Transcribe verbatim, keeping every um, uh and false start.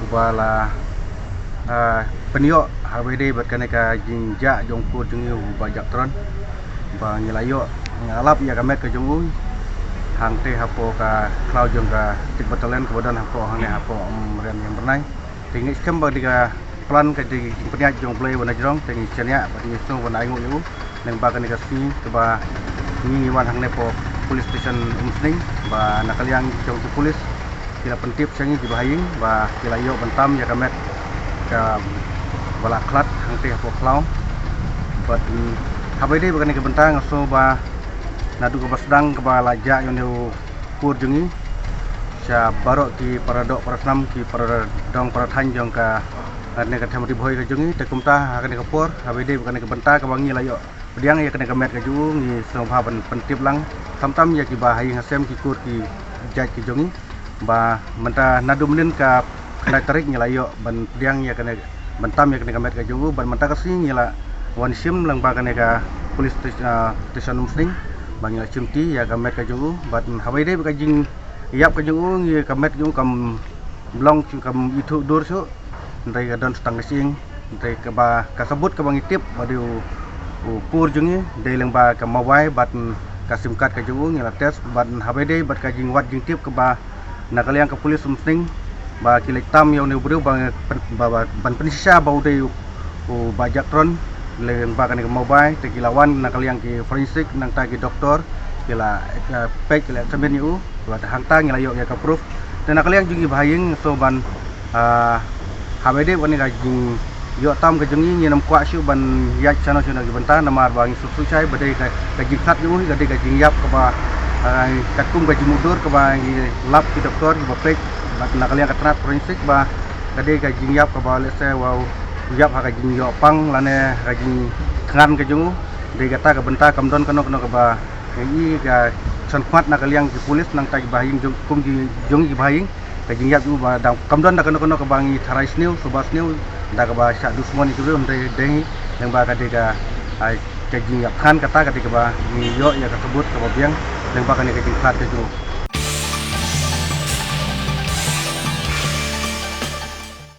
Uba la, ah, pynïoh ha kaba ïadei bad kane ka jingjia jong u kur jong ngi u Bah Jack Tron. Ba ngi la ïoh, ngi la lap ïa ka met ka jong u hangtei hapoh ka khlaw jong ka Sixth Battalion kaba don hapoh hangne hapoh Umrem Ïaingbyrnai. Te ngi ngeit skhem ba dei ka plan ka dei ka jingpynïaid jong U Blei uba na jrong, te ngi shaniah bad ngi sngew ban ainguh ïa u lyngba kane ka sngi kaba ngi, ngi wan hangne hapoh Police Station Umsning ba na ka liang jong ki police ki la pyntip sha ngi kiba ha ïing ba ki la ïoh ban tam ïa ka met kaba la khlad hangtei hapoh khlaw. Bad, mm, haba ïadei bad kane ka bynta nga sngew ba naduh kaba sdang kaba la jia ïa une u kur jong ngi sha baroh ki para doh para snam, ki para dong para thaiñ jong kane ka them Ri Bhoi ka jong ngi. Te kumta ha kane ka por haba ïadei bad kane ka bynta kaba ngi la ïoh pdiang ïa kane ka met ka jong u, ngi sngewbha ban pyntip lang khamtam ïa kiba ha ïing ha sem, ki kur ki jait ki jong ngi, ba mynta naduh mynnin ka khyndai tarik ngi la ïoh ban pdiang ïa kane, ban tam ïa kane ka met ka jong u. Bad mynta ka sngi ngi la wan shim lyngba kane ka police station, ah, station Umsning ba ngi la shim ti ïa ka met ka jong u. Bad haba ïadei bad ka jingïap ka jong u, ngi, ka met ka jong u kam long shuh, kam ithuh dur shuh. Hynrei ka don tang ka shyieng, hynrei kaba ka sabut kaba ngi tip ba dei u, u kur jong ngi dei lyngba ka mobile bad ka sim card ka jong u. Ngi la test bad haba ïadei bad ka jingwad jingtip kaba na ka liang ka police Umsning ba ki leit tam ïa une u briew ba, ba, ba ban pynshisha ba u dei u, u Bah Jack Tron lyngba kane ka mobile, te ki la wan na ka liang ki forensic nangta ki doktor, ki la, eh, peit, ki la examine ïa u. Bad hangta ngi la ïoh ïa ka proof. Te na ka liang jong ngi ba ha ïing, so ban, ah, haba ïadei bad kane ka jingïoh tam ka jong ngi, ngim kwah shuh ban ïaid shano shano ki bynta namar ba ngi sngewthuh shai ba dei ka, ka jingkhlad jong u ka dei ka jingïap kaba, ah, katkum ka jingmudui kaba ngi lap ki doktor kiba peit bad na ka liang ka tnat forensic ba ka dei ka jingïap kaba lehse wow ïap ha ka jingïoh pang lane ka jingthngan ka jong u. Dei kata ka bynta kam don kano kano kaba ngi i ka shon khmat na ka liang ki police nangta kiba ha ïing jong, kum ki jong kiba ha ïing. Ka jingïap jong u ba dang kam don da kano kano kaba ngi tharai sniew, suba sniew da kaba shah dusmon ïa ki briew, hynrei dei lyngba ka dei ka, ah, ka jingïap thngan kata ka dei kaba ngi ïoh ïa ka sabut kaba biang lyngba kane ka jingkhlad ka jong u.